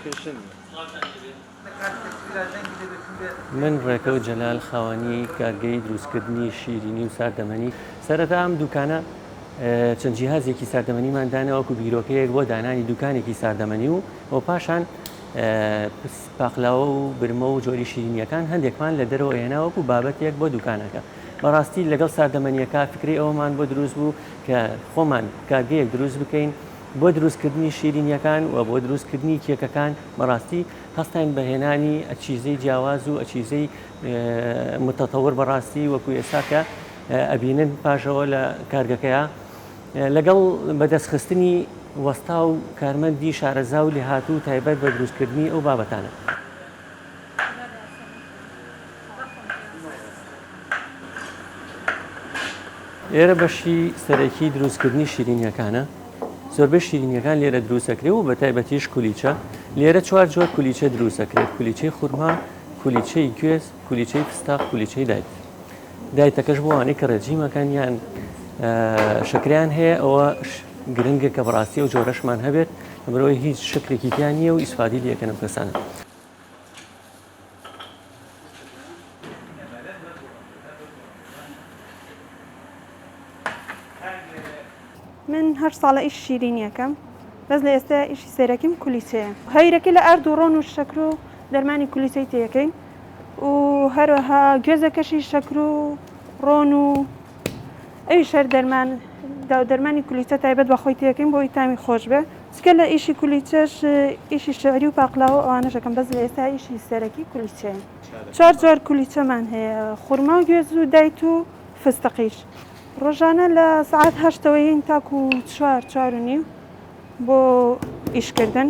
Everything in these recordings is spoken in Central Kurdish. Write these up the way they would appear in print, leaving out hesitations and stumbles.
کێشە نییە. من ڕێکەوت جەلال خاوەنی کارگەی دروستکردنی شیرینی و ساردەمەنی. سەرەتا ئەم دوکانە چەند جیهازێکی ساردەمەنیمان دانا وەکو بیرۆکەیەک بۆ دانانی دوکانێکی ساردەمەنی و و پاشان پاقلاوە و برمە و جۆری شیرینیەکان هەندێکمان لە دەرەوە هێنا وەکو بابەتێک بۆ دوکانەکە. بەڕاستی لەگەڵ ساردەمەنیەکە فکرەی ئەوەمان بۆ دروست بوو کە خۆمان کارگەیەک دروست بکەین بۆ دروستکردنی شیرینیەکان و بۆ دروستکردنی کێکەکان. بەڕاستی هەستاین بە هێنانی ئەچیزەی جیاواز و ئەچیزەی متەتەور بەڕاستی وەکو ئێستا کە ئەبینن پاشەوە لە کارگەکەیا لەگەڵ بەدەستخستنی وەستا و کارمەندی شارەزا و لێهاتوو تایبەت بە دروستکردنی ئەو بابەتانە. لێرە بەشی سەرەکی دروستکردنی شیرینیەکانە زۆربەی شیرینیەکان لێرە دروستەکرێ و بە تایبەتیش کولیچە لێرە چوار جۆر کولیچە دروستەکرێت کولیچەی خورما کولیچەی گوێز کولیچەی فستاق کولیچەی دایت دایتەکەش بۆ ئەوانەی کە ڕێجیمەکەن یان شەکریان هەیە ئەوە گرنگە کە بەڕاستی ئەو جۆرەشمان هەبێت لەبەرئەوەی هیچ شەکرێکی تیا نییە و ئیسفادی لێکەن ئەم کەسانە. من هەر ساڵە ئیشی شیرینی ئەکەم بەس لە ئێستا ئیشی سەرەکیم کولیچەیە هەویرەکەی لە ئارد و ڕۆن و شەکر و دەرمانی کولیچەی تێکەین و هەروەها گوێزەکەشی شەکر و ڕۆن و ئەویش هەر دەرمان دەرمانی کولیچە تایبەت بە خۆی تێکەین بۆی تامی خۆش بێ جگە لە ئیشی کولیچەش ئیشی شعری و پاقلاوە ئەوانەش ئەکەم بەس لە ئێستا ئیشی سەرەکی کولیچەیە چوار جۆر کولیچەمان هەیە خورما و گوێز و دایت و فستقیش ڕۆژانە لە سەعات هەشتەوە یین تاکو چوار چوار و نیو بۆ ئیشکردن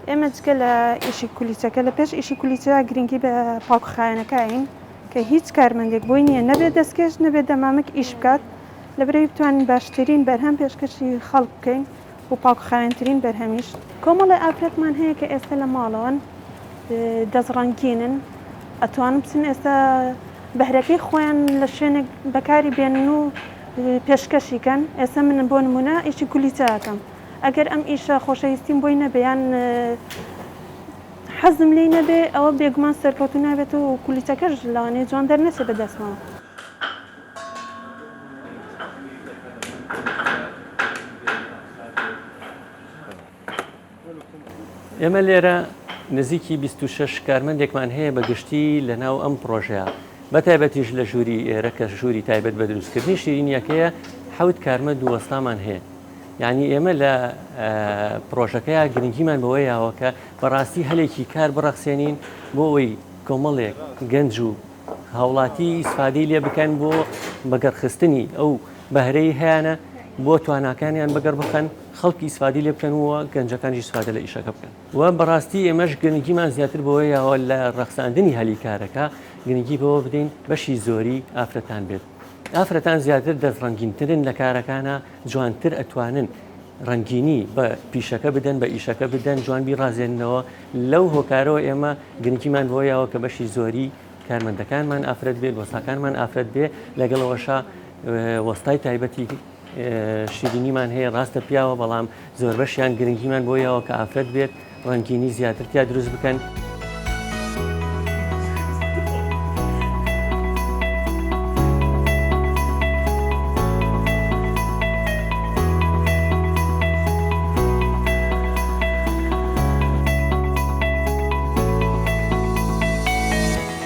ئێمە جگە لە ئیشی کولیچەکە لە پێش ئیشی کولیچە گرنگی بە پاکوخاوێنەکەین کە هیچ کارمەندێک بۆی نییە نەبێت دەستکێش نەبێت دەمامک ئیش بکات لەبەرئەوەی بتوانین باشترین بەرهەم پێشکەشی خەڵک بکەین و پاکوخاوێنترین بەرهەمیش. کۆمەڵێ ئافرەتمان هەیە کە ئێستا لە ماڵەوەن دەست ڕەنگینن ئەتوانن بچن ئێستا بەهرەکەی خۆیان لە شوێنێک بەکاری بێنن و پێشکەشی کەن ئێستا من بۆ نمونە ئیشی کولیچە ئەکەم ئەگەر ئەم ئیشە خۆشەویستیم بۆی نەبێ یان حەزم لێی نەبێ ئەوە بێگومان سەرکەوتوو نابێت و کولیچەکەش لەوانەیە جوان دەرنەچێ بە دەستمەوە. ئێمە لێرە نزیکی 26 کارمەندێکمان هەیە بە گشتی لە ناو ئەم پرۆژەیە بە تایبەتیش لە ژووری ئێرە کە ژووری تایبەت بە دروستکردنی شیرینیەکەیە حەوت کارمەند و وەستامان هەیە یعنی ئێمە لە پرۆژەکەیا گرنگیمان بەوە یاوە کە بەڕاستی هەلێکی کار بڕەخسێنین بۆ ئەوەی کۆمەڵێک گەنج و هاوڵاتی ئیسفادەی لێ بکەن بۆ بەگەڕخستنی ئەو بەهرەی هەیانە بۆ تواناکانیان بەگەڕ بخەن خەڵکی ئیسفادی لێ بکەن و گەنجەکانیش ئیسفادە لە ئیشەکە بکەن و بەڕاستی ئێمەش گرنگیمان زیاتر بەوە یاوە لە ڕەخساندنی هەلی کارەکە گرنگی بەوە بدەین بەشی زۆری ئافرەتان بێت ئافرەتان زیاتر دەست ڕەنگینترن لە کارەکانە جوانتر ئەتوانن ڕەنگینی بە پیشەکە بدەن بە ئیشەکە بدەن جوان بیڕازێننەوە لەو هۆکارەوە ئێمە گرنگیمان بەوە یاوە کە بەشی زۆری کارمەندەکانمان ئافرەت بێت وەستاکانمان ئافرەت بێ لەگەڵ ئەوەشا وەستای تایبەتی شیرینیمان هەیە ڕاستە پیاوە بەڵام زۆربەشیان گرنگیمان بۆ یاوە کە ئافرەت بێت ڕەنگینی زیاتر تیا دروست بکەن.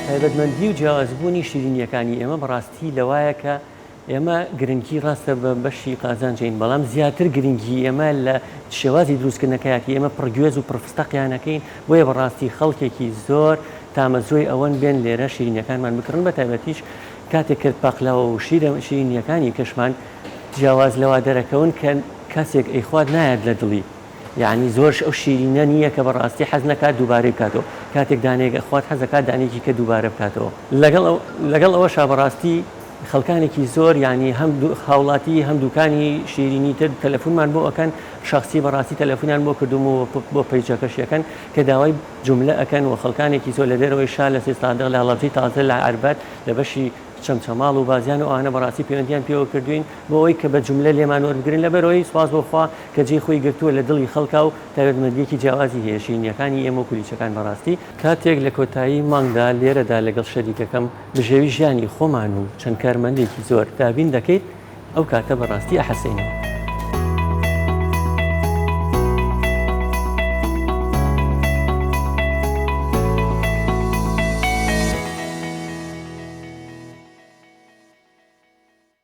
تایبەتمەندی و جیاوازبوونی شیرینییەکانی ئێمە بەڕاستی لەوایە کە ئێمە گرنگی ڕاستە بە بەشی قازانجین بەڵام زیاتر گرنگی ئێمە لە شێوازی دروستکردنەکەیەتی ئێمە پڕ گوێز و پڕ فستەقیان ئەکەین بۆیە بەڕاستی خەڵکێکی زۆر تامەزرۆی ئەوەن بێن لێرە شیرینیەکانمان بکڕن بە تایبەتیش کاتێک کرد پاقلاوە و شیرە شیرینیەکانی کەشمان جیاواز لەوە دەرەکەون کە کەسێک ئەیخوات نایەت لە دڵی یەعنی زۆرش ئەو شیرینە نییە کە بەڕاستی حەز نەکات دووبارەی بکاتەوە کاتێک دانەیەک ئەخوات حەز دەکات دانەیەکی کە دووبارە بکاتەوە لەگەڵ لەگەڵ ئەوەشا بەڕاستی خەڵکانێکی زۆر یانی هەم هاوڵاتی هەم دوکانی شیرینی تر تەلەفونمان بۆ ئەکەن شەخسی بەڕاستی تەلەفونیان بۆ کردوم و بۆ پەیجەکەش یەکەن کە داوای جوملە ئەکەن و خەڵکانێکی زۆر لە دەرەوەی شار لە سیدسادق لە هەڵەبجەی تازە لە عەربەت لە بەشی. چەمچەماڵ و بازیان و ئەوانە بەڕاستی پەیوەندیان پێوە کردووین بۆ ئەوەی کە بە جوملە لێمان وەربگرن لەبەرئەوەی سوپاس بۆ خوا کە جێی خۆی گرتووە لە دڵی خەڵکا و تایبەتمەندییەکی جیاوازی هەیە شیرینییەکانی ئێمە و کولیچەکان بەڕاستی کاتێک لە کۆتایی مانگدا لێرەدا لەگەڵ شەریکەکەم بژێوی ژیانی خۆمان و چەند کارمەندێکی زۆر دابین دەکەیت ئەو کاتە بەڕاستی ئەحەسێینەوە.